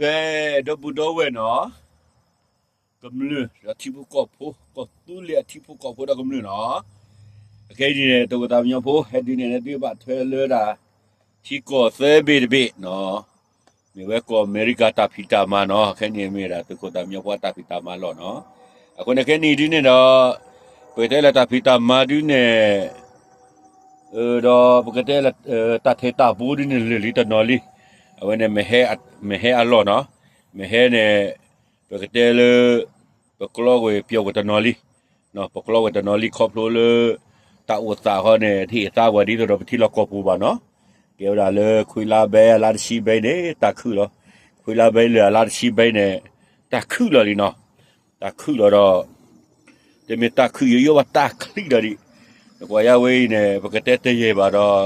ကဲ, ဒီပုၢ်ဒီဝဲၢ်နီၤ, ကမျၢၢ်ဒီးထံဖိကီၢ်ဖိ, ကီၢ်သူလ့ၤအထံဖိကီၢ်ဖိဒီးကမျၢၢ်နီၤ, အခဲအံၤန့ၣ် သုးခိၣ်သးမံညီဖိ ဟဲဒုးနဲၣ်သုဘၣ်ထွဲလၢဒၣ် ထံကီၢ်သၢဘ့ၣ်တဘ့ၣ်နီၤ, မ့ၢ်ဝဲကီၢ်အမဲရကၤတၢ်ဖံးတၢ်မၤနီၤ, ခဲအံၤန့ၣ်မ့ၢ်ဒၣ်သုးခိၣ်သးမံညီဖိအတၢ်ဖံးတၢ်မၤလီၢ်နီၤ, အဃိန့ၣ်ခဲအံၤဒုးန့ၣ်ဒီး ပကတဲလၢတၢ်ဖံးတၢ်မၤဒုးန့ၣ် ဒီးပကတဲလၢ တၢ်ထဲးတၢ်ဘိဒုးန့ၣ်လၢာ်လံတနီၤလံ, အဝဲန့ၣ် မ့ၢ်ဟဲအလီၢ်နီၤ, မ့ၢ်ဟဲန့ၣ် ပကတဲလၢ ပကျီကွံာ်ပျီကွံာ်တနီၤလံ, ပကျီကွံာ်တနီၤလံခီဖျိလၢ တၢ်အိၣ်သးဃီန့ၣ် တဟ့ၣ်သါပှၤဒ်သိးဒီးပထံလီၢ်ကီၢ်ပူၤဘၣ်နီၤ, ကဲဝဲဒၣ်လၢခွံလါဘဲအလါတဆံဘဲန့ၣ် တၢ်ခုၣ်လီၤ, ခွံလါဘဲလၢအလါတဆံဘဲန့ၣ် တၢ်ခုၣ်လီၤလံနီၤ, တၢ်ခုၣ်လီၤဒီး တမ့ၢ်တၢ်ခုၣ်ယိယိဘၣ် တၢ်ချံးလီၤဒံး, နကွၢ်ယါဝဲအံၤန့ၣ် ပကတဲတယဲၢ်ဘၣ်ဒီး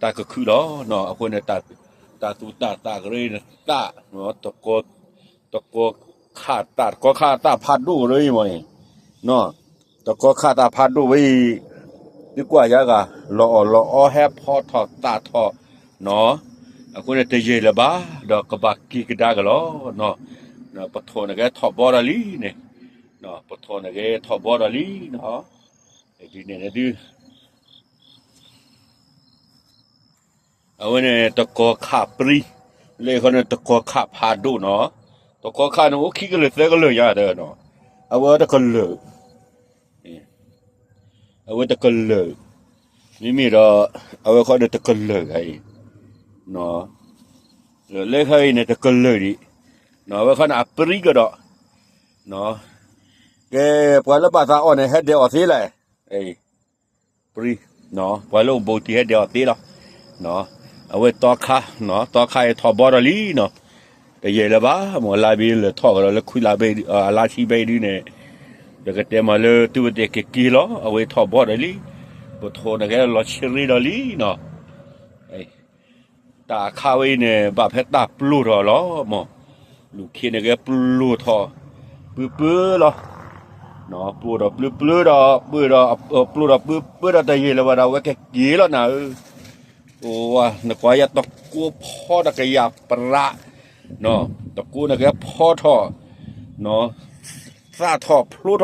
တၢ်ကခုၣ်လီၤနီၤ, အဃိန့ၣ် တၢ်သူၣ်တၢ်သးကရၢန့ၣ်သး, တကီခးသး, တကီခးသးဖးဒိၣ်ကရၢအံၤမ့ၢ်န့ၣ်, တကီခးသးဖးဒိၣ်ဝဲအံၤ, သုကွၢ်ယါဂၤ လီၤအီၣ်လီၤအီဟဲဖီထီၣ်သးထီၣ်နီၤ, အဃိန့ၣ်တယဲၢ်လၢၤဘၣ် ဒီးကဘၣ်က့ၤကဒါက့ၤလီၤနီၤ, ပထိၣ်န့ၣ်ကဲထီၣ်ဘီဒီးလံန့ၣ်, ပထိၣ်န့ၣ်ကဲထီၣ်ဘီဒီးလံနီၤ, ဒ်န့ၣ်ဒုး အဝဲန့ၣ်တကီခးပြံ, လၢခီန့ၣ် တကီခးဖးဒိၣ်နီၤ, တကီခးန့ၣ်အိၣ်ခံကလုာ်သၢကလုာ်ညါတနီၤ, အဝဲတကလုာ်, အဝဲတကလုာ်, မ့မ့ၢ်ဒီး အဝဲခီန့ၣ်တကလုာ်ဂၤအံၤ, လၢခီအံၤန့ၣ်တကလုာ်ဒံး, အဝဲခီန့ၣ်အပြံကဒီး, ကဲ ပှၤလၢဘၣ်သးအီၣ်န့ၣ် ဟဲဒဲးအီၣ်သ့လဲၣ်, ပြံ, ပှၤလၢအိၣ်ဘူးတံၢ်ဟဲဒဲးအီၣ်သ့လီၤ, အဝဲသီခါ, သီခါအံၤထီၣ်ဘီဒီးလံနီၤ, တယဲၢ်လၢၤဘၣ် မ့ၢ်လါဘ့ၣ်လၢထီၣ်ကဒီးလၢခွံလါဘ့ၣ်, အလါဆံဘ့ၣ်ဒုးန့ၣ်, ပကတဲမ့ၢ်လၢသုဝဲသ့ၣ်ကက့ၤလီၤ, အဝဲထီၣ်ဘီဒီးလံ, ပထိၣ်န့ၣ်ကဲလီၤဆရ့ဒီးလံနီၤ တၢ်အခါဝဲအံၤန့ၣ် ဘၣ်ဖဲတၢ်ပျိၢ်ထီၣ်လီၤမး, လူၢ်ခ့န့ၣ်ကဲပျိၢ်ထီၣ် ပုၢ်ပုၢ်လီၤ, ပျိၢ်ဒီးပျိၢ်ပျိၢ်ဒီး ပၢၢ်ဒီး ပျိၢ်ဒီးပၢၢ်ပၢၢ်ဒီးတယံာ်လၢၤဘၣ်ဒီး အဝဲကက့ၤလီၤနၤဧၢ, အိၣ်ဝဲ နကွၢ်ယၤတကိးဖီဒီးကယၤပြး, တကိးန့ၣ်ကဲဖီထီၣ် သၣ်ထီၣ်ဖျိ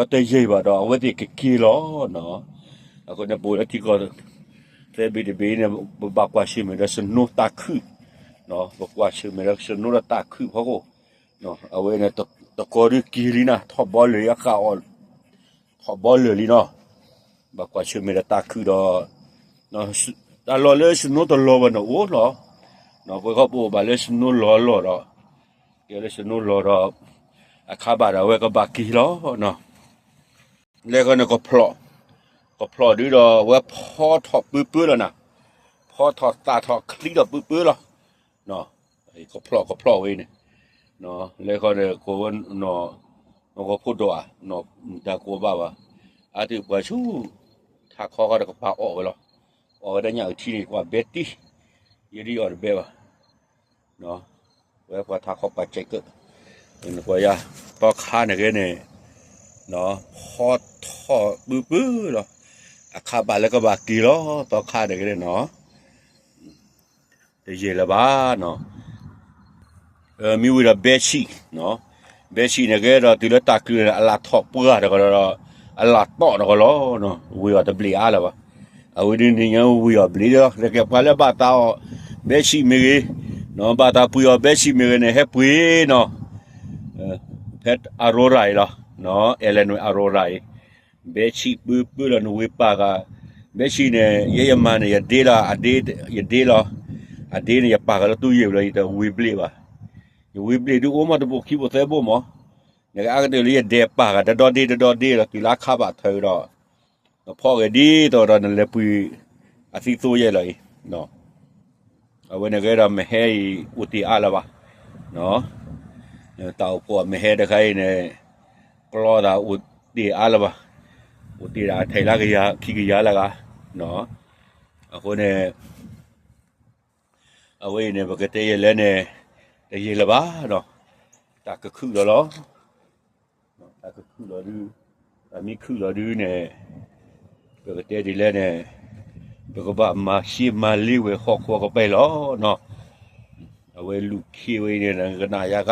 ထီၣ်ပုၢ်ပုၢ်လီၤ, ဒီးတယံာ်ဘၣ်ဒီး အဝဲသ့ၣ်ကက့ၤလီၤနီၤ, အဃိန့ၣ် ပအိၣ်လၢထံကီၢ် သၢဘ့ၣ်တဘ့ၣ်န့ၣ် ပဘၣ်ကွၢ်ဆၢၣ်မဲာ်ဒီးစနိတၢ်ခုၣ်, ပကွၢ်ဆၢၣ်မဲာ်ဒီးစနိဒီးတၢ်ခုၣ်ဖီခိၣ်, အဝဲန့ၣ် တကီဒုးက့ၤလံနၤ ထီၣ်ဘီလၢာ်လံအဃၣ်အီၤ, ထီၣ်ဘီလၢာ်လံနီၤ, ဘၣ်ကွၢ်ဆၢၣ်မဲာ်ဒီးတၢ်ခုၣ်ဒီး တၢ်လီၢ်လၢစနိတလီၤဘၣ်န့ၣ်အိၣ်လီၤ, ပှၤဃီပအိၣ်ဘၣ်လၢစနိလီၤလီၤဒီး, ကဲလၢစနိလီၤဒီး အခါဘၣ်ဒီးအဝဲကဘၣ်က့ၤလီၤနီၤ, လဲၤဃီန့ၣ်ကဖျိး, ကဖျိးဒုးဒီးအဝဲဖီထီၣ်ပုၢ်ပုၢ်လီၤနၤ, ဖီထီၣ်သၣ်ထီၣ်ချံထီၣ်ပုၢ်ပုၢ်လီၤ, ကဖျိးကဖျိးဝဲန့ၣ်, လဲၤဃီန့ၣ် ကိးဝဲ နီၢ်ကီၢ်ဖိဒိၣ်ဧါ, တၢ်ကိးဘၣ်ဘၣ်, အါတက့ၢ်ပှၤဆူ ထးခီဃီတကပၤအီၣ်ဝဲလီၤ, အီၣ်ဝဲဒၣ်ညၣ်အုၣ်ထံန့ၣ် ကွၢ်ဘဲတံၢ်, ယဲဒ်အီၣ်တဘဲဘၣ် ဝဲပှၤထးခီပှၤစဲးကၢး, နကွၢ်ယၤ သီခါန့ၣ်ဂ့ၤန့ၣ်, ဖီထီၣ်ပုၢ်ပုၢ်လီၤ, အခါဘၣ်လၢကဘၣ်က့ၤလီၤ သီခါန့ၣ်ဂ့ၤန့ၣ်နီၤ, တယံာ်လၢၤဘၣ်နီၤ မ့ၢ်ဝံၤဒီးဘဲဆံး, ဘဲဆံးန့ၣ်ကဲဒီးတုၤလၢတၢ်ကလုၢ်န့ၣ် အလၢ်ထီၣ်ပှၢ်တကလီၤဒီး အလၢ်တီၣ်တကလီၤနီၤ, ဝံၤအီၤတဘျီအါလၢၤဘၣ်, အဝဲဒ်န့ၣ်ညါဝံၤအီၤဘျီဒီး ကဲပှၤလၢဘၣ်သးအီၣ် ဘဲဆံးမ့ၢ်ဂ့ၤ, ဘၣ်သးပှ့ၤအီၤဘဲဆံးမ့ၢ်ဂ့ၤန့ၣ် ဟဲပှ့ၤနီၤ, ဖဲအရိရၤအံၤလီၤ, အဲလဲၣ်နွဲၣ်အရိရၤအံၤ ဘဲဆံးပၢပၢလီၤနဝ့ၤပာ်ဂၤ, ဘဲဆံးန့ၣ် ယဲယမၤန့ၣ် ယဒ့လီၤ, ယဒ့လီၤ, အဒ့န့ၣ် ယပာ်ဂၤလၢတူၢ်ယ့ၢ်ဝံၤလီၤ ယတဝ့ၤဘျ့ဘၣ်, ယဝ့ၤဘျ့ဒုးအိၣ်မးတဘိခံဘိသၢဘိမး, နကအါကတၢၢ်လၢယဒဲးပာ်ဂၤ တဒီဒ့တဒီဒ့လီၤ တုၤလၢအခါဘၣ်ထၢဒီး, နဖီၣ်ဂဲၤဒ်သိးဒီးနလဲၤပှ့ၤအသံသိယဲၢ်လီၤအံၤ အဝဲန့ၣ်ဂ့ၤဒီး မဟဲအံၤ အိၣ်တ့ၢ်အါလၢၤဘၣ်, တၢ်အိၣ်ဖှိၣ်မဟဲတခါအံၤန့ၣ် ကျီသးအိၣ်တ့ၢ်အါလၢၤဘၣ်, အိၣ်တ့ၢ်ဒၣ်ထဲလၢကယၤခံကယၤလၢဂၤ, အဃိန့ၣ် အဝဲအံၤန့ၣ် ပကတဲယဲၢ်လဲၣ်န့ၣ် တယံာ်လၢၤဘၣ်, တၢ်ကခုၣ်လီၤလီၤ. တၢ်ကခုၣ်လီၤဒု, တၢ်မ့ၢ်ခုၣ်လီၤဒုန့ၣ် ပကတဲဒ်လဲၣ်န့ၣ် ပကဘၣ်မၤရှဲမၤလ့ဝဲဟီၣ်ခိၣ်ကပဲၢ်လီၤနီၤ. အဝဲလူၢ်ခ့ဝဲအံၤန့ၣ် ကနၣ်ယါက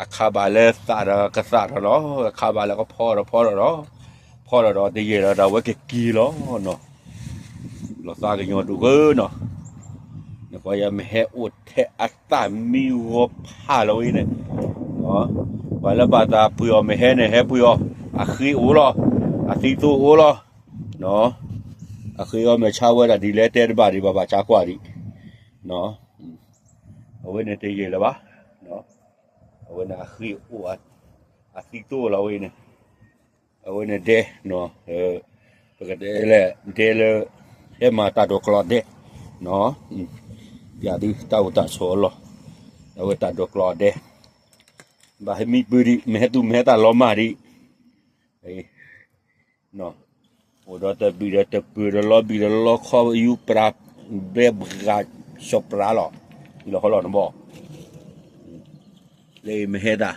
အခါဘၣ်လၢသးဒီးကသးထီၣ်လီၤ, အခါဘၣ်လၢကဖီဒီးဖီထီၣ်လီၤ, ဖီထီၣ်ဒီးတယဲၢ်လီၤဒီး အဝဲကက့ၤလီၤနီၤ, လီၤသးကညီၤဒိၣ်ဃၢနီၤ, နကွၢ်ယမ့ၢ်ဟဲအိၣ်ထဲအသၣ်မံဂီၤဖးလီၤဝဲအံၤန့ၣ်, ပှၤလၢဘၣ်သးပှ့ၤအီၤမ့ၢ်ဟဲန့ၣ် ဟဲပှ့ၤအီၤ, အဃ့အိၣ်လီၤ, အသံသိအိၣ်လီၤ, အဃ့အီၤမ့ၢ်ဆါဝဲဒၣ်ဒ်လဲၣ်တဲတဘၣ်ဒံး ဘၣ်ဘၣ်ဆါကွၢ်ဒံး အဝဲန့ၣ်တယဲၢ်လၢၤဘၣ်, အဝဲန့ၣ်အဃ့အိၣ်, အသံသိလီၤဝဲန့ၣ်, အဝဲန့ၣ်ဒဲ, ပကတဲလဲၣ် ဒဲလၢ ဟဲမၤတၢ်ဒိးကျီးဒဲ, ပျးဒုတၢ်အိၣ်တၢ်ဆိးအလီၢ်, အဝဲတၢ်ဒိးကျီးဒဲ, ဘၣ်ဟဲမံပၢၢ်ဒံး မ့ၢ်ဟဲသူၣ်မ့ၢ်ဟဲသၣ်လီၤမၢ်ဒံး အိၣ်ဒီးတဘံၣ်ဒီးတပၢၢ်ဒီးလီၤဘံၣ်ဒီးလီခီ ယူၤပြၤ ဘဲဘှး စီၤပြၤလီၤ, လီၤဃီလီၤနဘီ, လၢမ့ၢ်ဟဲတၢ်,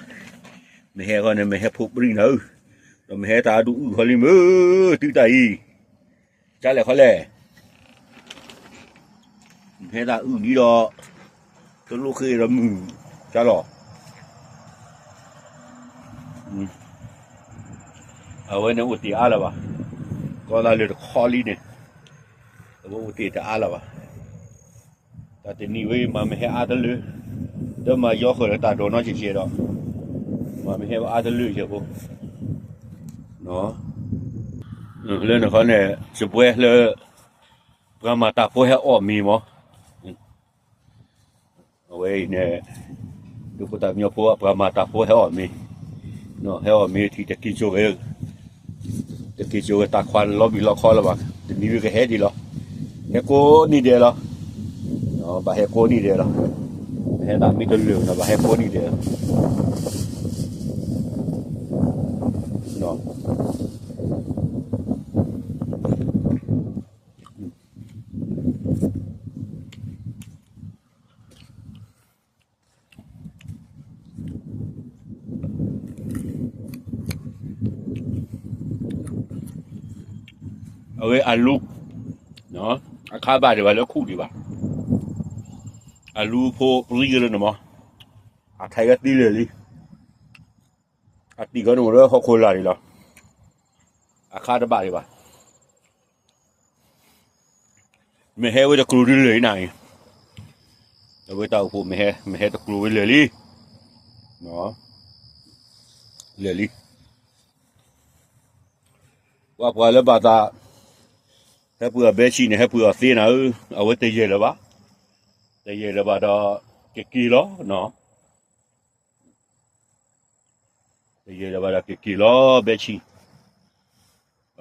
မ့ၢ်ဟဲဃီန့ၣ် မ့ၢ်ဟဲဖိပြံနၤဧၢ, ဒီးမ့ၢ်ဟဲတၢ်အဒူၣ်အုၣ်ဃီလံမ့ၢ်, တုၤတၢ်အံၤ, ကလဲၣ်ခီလဲၣ် မ့ၢ်ဟဲတၢ်အုၣ်ဒံးဒီး, တလိၣ်ဃ့ဒီးမုၢ်, ကလီၤ, အဝဲန့ၣ်အိၣ်တ့ၢ်အါလၢၤဘၣ်, ကီသးလၢတခီလံန့ၣ်, အဝဲအိၣ်တ့ၢ်တအါလၢၤဘၣ်, တၢ်တနံၤဝဲမၤမ့ၢ်ဟဲအါတလၢ, တမၤယီဃၢၤလၢတၢ်ဒိးနီတစဲးစဲးဒီး, မၤမ့ၢ်ဟဲအါတလၢယဲၢ်ဖိ လၢနခီန့ၣ် စပွဲလၢ ပှၤမၤတၢ်ဖိဟဲအီၣ်မ့ၤမး, အဝဲအံၤန့ၣ် သုးခိၣ်သးမံဖိ ပှၤမၤတၢ်ဖိဟဲအီၣ်မ့ၤ, ဟဲအီၣ်မ့ၤထံၣ်တက့ၤကၠိဝဲ, တက့ၤကၠိဝဲတၢ်ခွါလီၤဘံၣ်လီခီလၢၤဘၣ်, တနံၤဝဲကဟဲဒံးလီၤ, ဟဲကိးနံၤဒဲးလီၤ, ဘၣ်ဟဲကိးနံၤဒဲးလီၤ, ဟဲတၢ်မ့ၢ်တလၢာ်နီၤ ဘၣ်ဟဲကိးနံၤဒဲးလီၤ အဝဲအလူ, အခါဘၣ်ဒံးဘၣ်လၢခူၣ်ဒံးဘၣ်, အလူဖိပြံကလၢနမး, အထဲးဝဲသံလၢာ်လံ, အတံၢ်ဃီန့ၣ်အိၣ်လၢဟီၣ်ခိၣ်လာ်ဒံးလီၤ, အခါတဘၣ်ဒံးဘၣ် မ့ၢ်ဟဲဝဲတကျိၤဒ်လၢာ်အံၤနၤအံၤ, အဝဲတၢ်အိၣ်ဖှိၣ်မ့ၢ်ဟဲ မ့ၢ်ဟဲတကျိၤဝဲလၢာ်လံ, လၢာ်လံ, ပှၤပှၤလၢဘၣ်သး ဟဲပှ့ၤအီၤဘဲဆံးန့ၣ် ဟဲပှ့ၤအီၤသ့နၤဧၢ, အဝဲတယဲၢ်လၢၤဘၣ်, တယဲၢ်လၢၤဘၣ်ဒီး ကက့ၤလီၤနီၤ တယဲၢ်လၢၤဘၣ်ဒီးကက့ၤလီၤ ဘဲဆံး,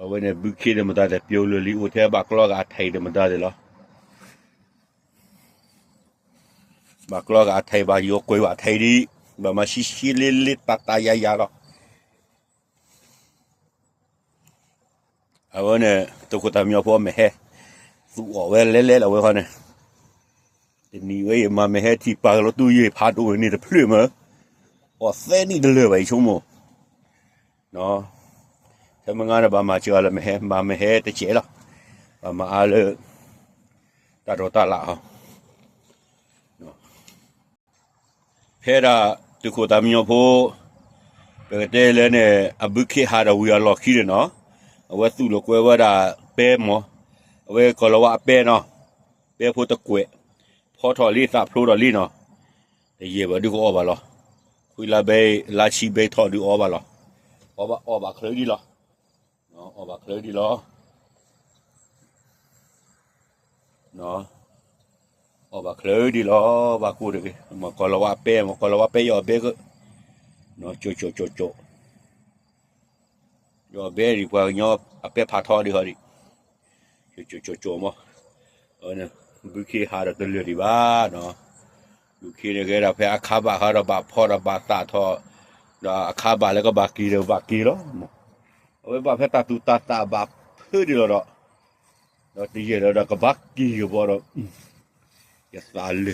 အဝဲန့ၣ်ဘုခ့ဒီးမတၤသ့ၣ် ပျိလၢာ်လံ အိၣ်ထဲဘၣ်ကျီဂၤအထဲးဒီးမတၤသ့ၣ်လီၤ, ဘၣ်ကျီဂၤအထဲး ဘၣ်ယိၤကွဲးဘၣ်ထဲးဒံး, ဘၣ်မၤဆံးဆံးလ့လ့တၢ်တၢ်ယၤယၤလီၤ အဝဲန့ၣ် သုးခိၣ်သးမံဖိမ့ၢ်ဟဲ သူၣ်အီၣ်ဝဲလဲၤလဲၤလီၤဝဲဃီန့ၣ်, တနံၤဝဲအံၤမၤမ့ၢ်ဟဲထံၣ်ပာ်ကလိတူၢ်ယံာ်ဖးဒိၣ်န့ၣ်တဖျၢၣ်မး, အီၣ်သဲနံၣ်တလၢာ်ဘၣ်အံၤဆိကမိၣ်, ထဲမုၢ်ဂၤန့ၣ် ဘၣ်မၤစၢၤအီၤလၢမ့ၢ်ဟဲ မၤမ့ၢ်ဟဲတစဲးလီၤ, ဘၣ်မၤအါလၢ တၢ်ဒိးတၢ်လၣ်အီၤ ဖဲဒၣ်သုးခိၣ်သးမံဖိ ပကတဲလဲၣ်န့ၣ် အဘုခ့ဟးဒီးဝံၤအလီၢ်ခံန့ၣ်နီၤ, အဝဲသူၣ်လိာ်ကွဲဝဲဒၣ်ပဲမး, အဝဲကီၤလၤဝါအပဲနီၤ, ပဲဖိတကွဲး, ဖီထီၣ်လံသးဖျိထီၣ်လံနီၤ, တယဲၢ်ဘၣ်ဒုးကအီၣ်ဘၣ်လီၤ, ခွံလါဘဲ လါဆံဘဲထီၣ်ဒုးအီၣ်ဘၣ်လီၤ, အီၣ်ဘၣ်အီၣ်ဘၣ်ချၢဒံးလီၤ, အီၣ်ဘၣ်ချၢဒံးလီၤ အီၣ်ဘၣ်ချၢဒံးလီၤ, ဘၣ်ကိၢ်တဂ့ၤ, မ့ၢ်ကီၤလၤဝါပဲ မ့ၢ်ကီၤလၤဝါပဲ ယအီၣ်ဘဲက, ကၠိကၠိကၠိကၠိ, ယအီၣ်ဘဲဒံး ပှၤကညီအပဲဖးထီဒံးဟီဒံး, ကၠိကၠိကၠိကၠိမး, ဘုခ့ဟးဒီးတလၢာ်ဒံးဘၣ်နီၤ, ဘုခ့န့ၣ်ဂ့ၤဒၣ်ဖဲအခါဘၣ်ဟးဒီးဘၣ်ဖီဒီးဘၣ်သးထီၣ်, ဒီးအခါဘၣ်လၢကဘၣ်က့ၤဒီးဘၣ်က့ၤလီၤ, အဝဲဘၣ်ဖဲတၢ်သူၣ်တၢ်သးဘၣ်ဖုးဒံးလီၤဒီး ဒီးတယဲၢ်လၢၤဒီးကဘၣ်က့ၤကဘီဒီး, ယသးလၢာ်ကၠီ,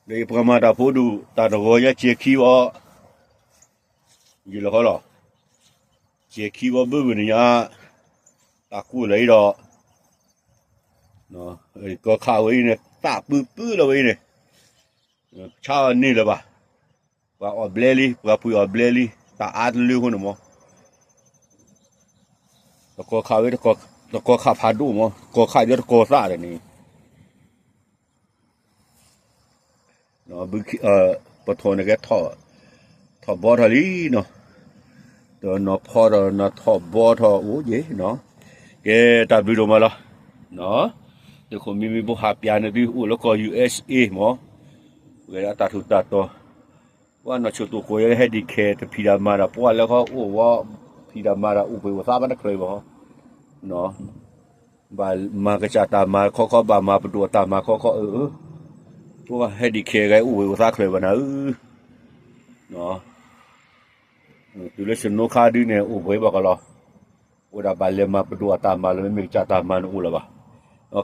ဒီးယပှၤမၤတၢ်ဖိဒူၣ် တၢ်တဂီၤညါစဲၤခံဘီ, ယလၢာ်ဃီလီၤ, စဲၤခံဘီဘၢဘၢန့ၣ်ညါ, တၢ်ကိၢ်လၢအံၤဒီး, ကီခးဝဲအံၤန့ၣ် သးပုၢ်ပုၢ်လီၤဝဲအံၤန့ၣ်, ဆါအီၤန့ၢ်လၢၤဘၣ်. ပှၤအီၣ်ဘျဲလံ, ပှၤပှ့ၤအီၣ်ဘျဲလံ, တၢ်အါတလၢအဃိန့ၣ်မး, တကီၢ်ခးဝဲ, တကီၢ်ခးဖးဒိၣ်မး, တကီၢ်ခးဒီးတကီၢ်သၣ်ဒီးန့ၣ် ပထီၣ်န့ၣ်ကဲ ထီၣ်ဘီထီၣ်လံနီၤ, ဒီးနီၤဖီဒီးနီၤထီၣ်ဘီထီၣ်အိၣ်ယဲနီၤ, ကဲတၢ်ဘျုးဒိၣ်မးလီၤ. သုးခိၣ်မံမံဖိဟးပၠးန့ၣ်သုအိၣ်လၢကီၢ် ယူၣ်အ့ၣ်စ့မး, ဝဲဒၣ်တၢ်ထူးတၢ်တီၤ, ပှၤနီၢ်ဆိၣ်တိၢ်ကိးယဲလၢ ဟဲဒံးခဲ တဖံးတၢ်မၤဒီး ပှၤလၢခီအိၣ်ဝဲ ဖံးတၢ်မၤဒီးအိၣ်ဘှံးအိၣ်သါဘၣ်တချုးဘၣ် ဘၣ်မၤကစၢ်တၢ်မၤခီခီ ဘၣ်မၤပဒိၣ်အတၢ်မၤခီခီအၢ, ပှၤဟဲဒံးခဲဂဲၤအိၣ်ဘှံးအိၣ်သါချုးဘၣ်နၤဧၢ, တုၤလၢစနိခါဒုန့ၣ် အိၣ်ဘှံးဘၣ်ကီးလီၤ, အိၣ်ဒၣ်ဘၣ်လဲၤမၤပဒိၣ်အတၢ်မၤလီၤ, မ့မ့ၢ်ကစၢ်တၢ်မၤန့ၣ်အိၣ်လၢၤဘၣ်.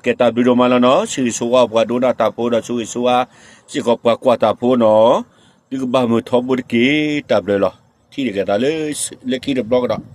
ကဲတၢ်ဘျုးဒိၣ်မးလီၤနီၤ, ဆိၣ်ဂ့ၤဆိၣ်ဝါပှၤဒိကနၣ်တၢ်ဖိဒီး ဆိၣ်ဂ့ၤဆိၣ်ဝါ စ့ၢ်ကီးပှၤကွၢ်တၢ်ဖိနီၤ, သုကဘၣ်မုာ်ထီဘိတက့ၢ်, တၢ်ဘျုးလီၤ, ထံၣ်က့ၤသးလၢ လၢခံတဘျီကဒီး